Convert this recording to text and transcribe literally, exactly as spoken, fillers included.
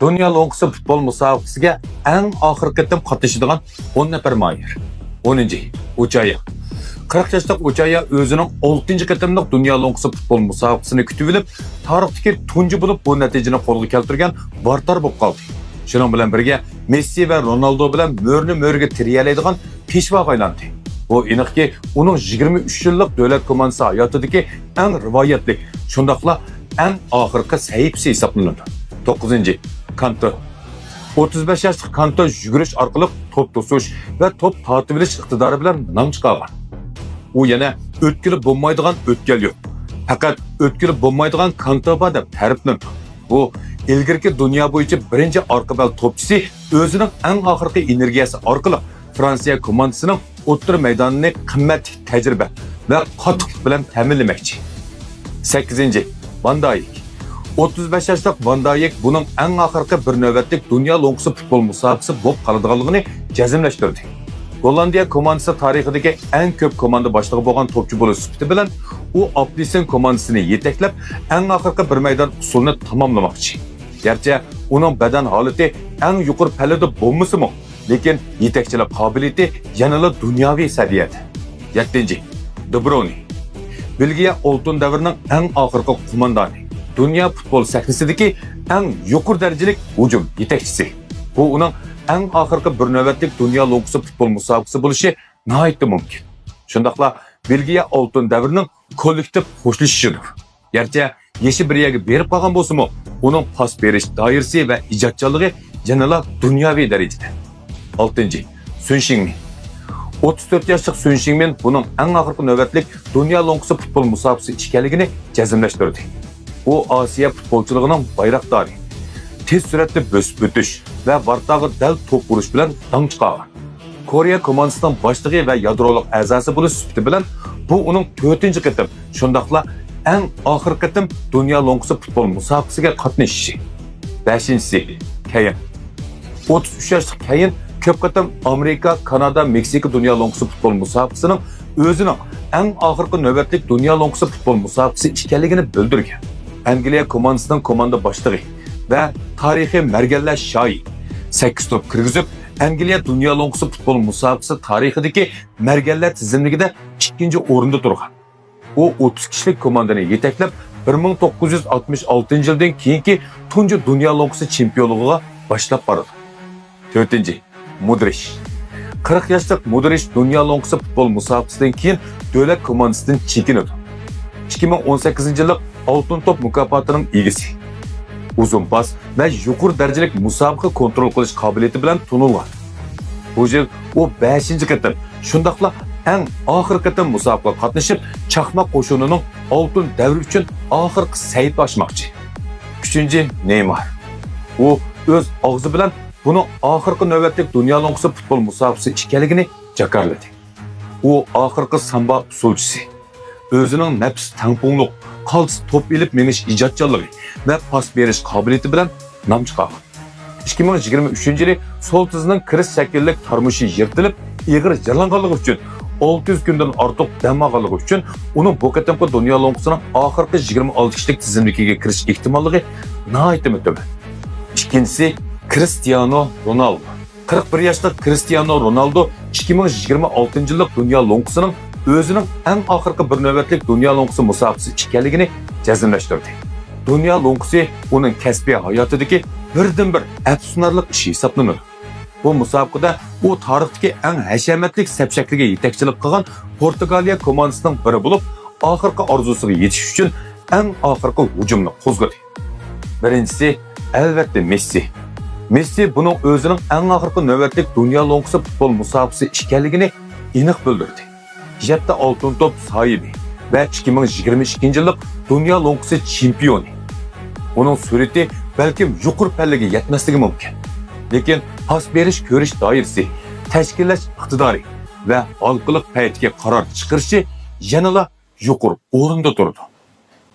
دۇنيا لوڭقىسى پۇتبول مۇسابىقىسىگە ئەڭ ئاخىرقى قېتىم قاتنىشىدىغان ئون نەپەر ماھىر. ئونىنچى، ئۇچايا. قىرىق ياشلىق ئۇچايا ئۆزىنىڭ ئالتىنچى قېتىملىق دۇنيا لوڭقىسى پۇتبول مۇسابىقىسىنى كۈتۈۋېلىپ، تارىختىكى تۇنجى بولۇپ بۇ نەتىجىنى قولغا كەلتۈرگەن ۋاراتار بولۇپ قالدى. شۇنىڭ بىلەن بىرگە، مېسسى ۋە رونالدو بىلەن مۆرىنى مۆرىگە تىرىيەلەيدىغان پېشۋاغا ئايلاندى. بۇ ئېنىقكى، ئۇنىڭ يىگىرمە ئۈچ يىللىق دۆلەت كوماندىسى ھاياتىدىكى ئەڭ رىۋايەتلىك، شۇنداقلا ئەڭ ئاخىرقى سەھىپىسى ھېسابلىنىدۇ. توققۇزىنچى، كانتو. ئوتتۇز بەش ياشلىق كانتو يۈگۈرۈش ئارقىلىق توپ توسۇش ۋە توپ تارتىۋېلىش ئىقتىدارى بىلەن نام چىقارغان. ئۇ يەنە ئۆتكىلى بولمايدىغان ئۆتكەل يوق. پەقەت ئۆتكىلى بولمايدىغان كانتو بار دەپ تەرىپلىنىدۇ. بۇ ئىلگىرىكى دۇنيا بويىچە بىرىنچى ئارقا بەل توپچىسى ئۆزىنىڭ ئەڭ ئاخىرقى ئېنېرگىيەسى ئارقىلىق فرانسىيە كوماندىسىنىڭ ئوتتۇرا مەيدانىنى قىممەتلىك تەجرىبە ۋە قاتتىقلىق بىلەن تەمىنلىمەكچى. سەككىزىنچى، ۋان دايك. ئوتتۇز بەش ياشلىق ۋان دايك بۇنىڭ ئەڭ ئاخىرقى بىر نۆۋەتلىك دۇنيا لوڭقىسى پۇتبول مۇسابىقىسى بولۇپ قالىدىغانلىقىنى جەزملەشتۈردى. گوللاندىيە كوماندىسى تارىخىدىكى ئەڭ كۆپ كوماندا باشلىقى بولغان توپچى بولۇش سۈپىتى بىلەن ئۇ ئاپلىسىن كوماندىسىنى يېتەكلەپ، ئەڭ ئاخىرقى بىر مەيدان ئۇسۇلىنى تاماملىماقچى. گەرچە ئۇنىڭ بەدەن ھالىتى ئەڭ يۇقىرى پەللىدە بولمىسىمۇ، لېكىن يېتەكچىلىك قابىلىيىتى يەنىلا دۇنياۋى سەۋىيەدە. يەتتىنچى، دې بروينې. بېلگىيە ئالتۇن دەۋرىنىڭ ئەڭ ئاخىرقى قوماندانى، دۇنيا پۇتبول سەھنىسىدىكى ئەڭ يۇقىرى دەرىجىلىك ھۇجۇم يېتەكچىسى. بۇ ئۇنىڭ ئەڭ ئاخىرقى بىر نۆۋەتلىك دۇنيا لوڭقىسى پۇتبول مۇسابىقىسى بولۇشى ناھايىتى مۇمكىن. شۇنداقلا بېلگىيە ئالتۇن دەۋرىنىڭ كوللېكتىپ خوشلىشىشىدۇر. گەرچە يېشى بىر يەرگە بېرىپ قالغان بولسىمۇ، ئۇنىڭ پاس بېرىش دائىرىسى ۋە ئىجادچانلىقى يەنىلا دۇنياۋى دەرىجىدە. ئالتىنچى، سۈن شىڭمىن. ئوتتۇز تۆت ياشلىق سۈن شىڭمىن بۇنىڭ ئەڭ ئاخىرقى نۆۋەتلىك دۇنيا لوڭقىسى پۇتبول مۇسابىقىسى ئىكەنلىكىنى جەزملەشتۈردى. ئۇ ئاسىيا پۇتبولچىلىقىنىڭ بايراقدارى، تېز سۈرئەتتە بۆسۈپ ئۆتۈش ۋە ۋاراتارغا دەل توپ ئۇرۇش بىلەن داڭ چىقارغان. كورېيە كوماندىسىنىڭ باشلىقى ۋە يادرولۇق ئەزاسى بولۇش سۈپىتى بىلەن بۇ ئۇنىڭ تۆتىنچى قېتىم، شۇنداقلا ئەڭ ئاخىرقى قېتىم دۇنيا لوڭقىسى پۇتبول مۇسابىقىسىگە قاتنىشىشى. بەشىنچىسى، كەين. ئوتتۇز ئۈچ ياشلىق كەين كۆپ قېتىم ئامېرىكا، كانادا، مېكسىكا دۇنيا لوڭقىسى پۇتبول مۇسابىقىسىنىڭ ئۆزىنىڭ ئەڭ ئاخىرقى نۆۋەتلىك دۇنيا لوڭقىسى پۇتبول مۇسابىقىسى ئىكەنلىكىنى بىلدۈرگەن. ئەنگلىيە كوماندىسىنىڭ كوماندا باشلىقى ۋە تارىخىي مەرگەنلەر شاھى، سەككىز توپ كىرگۈزۈپ، ئەنگلىيە دۇنيا لوڭقىسى پۇتبول مۇسابىقىسى تارىخىدىكى مەرگەنلەر تىزىملىكىدە ئىككىنچى ئورۇندا تۇرغان. ئۇ ئوتتۇز كىشىلىك كوماندىنى يېتەكلەپ، بىر مىڭ توققۇز يۈز ئاتمىش ئالتىنچى يىلدىن كېيىنكى تۇنجى دۇنيا لوڭقىسى چېمپىيونلۇقىغا باشلاپ بارىدۇ. تۆتىنچى، مودرىچ. قىرىق ياشلىق مودرىچ دۇنيا لوڭقىسى پۇتبول مۇسابىقىسىدىن كېيىن دۆلەت كوماندىسىدىن چېكىنىدۇ. ئىككى مىڭ ئون سەككىزىنچى يىللىق ئالتۇن توپ مۇكاپاتىنىڭ ئىگىسى. ئۇزۇن پاس ۋە يۇقىرى دەرىجىلىك مۇسابىقە كونترول قىلىش قابىلىيىتى بىلەن تونۇلغان. بۇ يىل ئۇ بەشىنچى قېتىم، شۇنداقلا ئەڭ ئاخىرقى قېتىم مۇسابىقىگە قاتنىشىپ، چاقماق قوشۇنىنىڭ ئالتۇن دەۋرى ئۈچۈن ئاخىرقى سەھىپە ئاچماقچى. ئۈچىنچى، نېيمار. ئۇ ئۆز ئاغزى بىلەن بۇنىڭ ئاخىرقى نۆۋەتلىك دۇنيا لوڭقىسى پۇتبول مۇسابىقىسى ئىكەنلىكىنى جاكارلىدى. ئۇ ئاخىرقى سامبا ئۇسسۇلچىسى. ئۆزىنىڭ نەپىس تەڭپۇڭلۇق، قالتىس توپ ئېلىپ مېڭىش ئىجادچانلىقى ۋە پاس بېرىش قابىلىيىتى بىلەن نام چىقارغان. ئىككى مىڭ يىگىرمە ئۈچىنچى يىلى سول تىزىنىڭ كرېست شەكىللىك تارمۇشى يىرتىلىپ، ئېغىر يارىلانغانلىقى ئۈچۈن، ئالتە يۈز كۈندىن ئارتۇق دەم ئالغانلىقى ئۈچۈن، ئۇنىڭ بۇ قېتىمقى دۇنيا لوڭقىسىنىڭ ئاخىرقى يىگىرمە ئالتە كىشىلىك تىزىملىكىگە كىرىش ئېھتىماللىقى ناھايىتىمۇ تۆۋەن. ئىككىنچىسى، كرىستىيانو رونالدو. قىرىق بىر ياشلىق كرىستىيانو رونالدو ئىككى مىڭ يىگىرمە ئالتىنچى يىللىق دۇنيا لوڭقىسىنىڭ ئۆزىنىڭ ئەڭ ئاخىرقى بىر نۆۋەتلىك دۇنيا لوڭقىسى مۇسابىقىسى ئىكەنلىكىنى جەزملەشتۈردى. دۇنيا لوڭقىسى ئۇنىڭ كەسپىي ھاياتىدىكى بىردىنبىر ئەپسۇسلىنارلىق ئىش ھېسابلىنىدۇ. بۇ مۇسابىقىدە ئۇ تارىختىكى ئەڭ ھەشەمەتلىك سەپ شەكلىگە يېتەكچىلىك قىلغان پورتۇگالىيە كوماندىسىنىڭ بىرى بولۇپ، ئاخىرقى ئارزۇسىغا يېتىش ئۈچۈن ئەڭ ئاخىرقى ھۇجۇمنى قوزغىدى. بىرىنچىسى، ئەلۋەتتە، مېسسى. مېسسى بۇنىڭ ئۆزىنىڭ ئەڭ ئاخىرقى نۆۋەتلىك دۇنيا لوڭقىسى پۇتبول مۇسابىقىسى ئىكەنلىكىنى ئېنىق بىلدۈردى. يەتتە ئالتۇن توپ ساھىبى ۋە ئىككى مىڭ يىگىرمە ئىككىنچى يىللىق دۇنيا لوڭقىسى چېمپىيونى. ئۇنىڭ سۈرئىتى بەلكىم يۇقىرى پەللىگە يەتمەسلىكى مۇمكىن. لېكىن پاس بېرىش كۆرۈش دائىرىسى، تەشكىللەش ئىقتىدارى ۋە ھالقىلىق پەيتتىكى قارار چىقىرىشى يەنىلا يۇقىرى ئورۇندا تۇرىدۇ.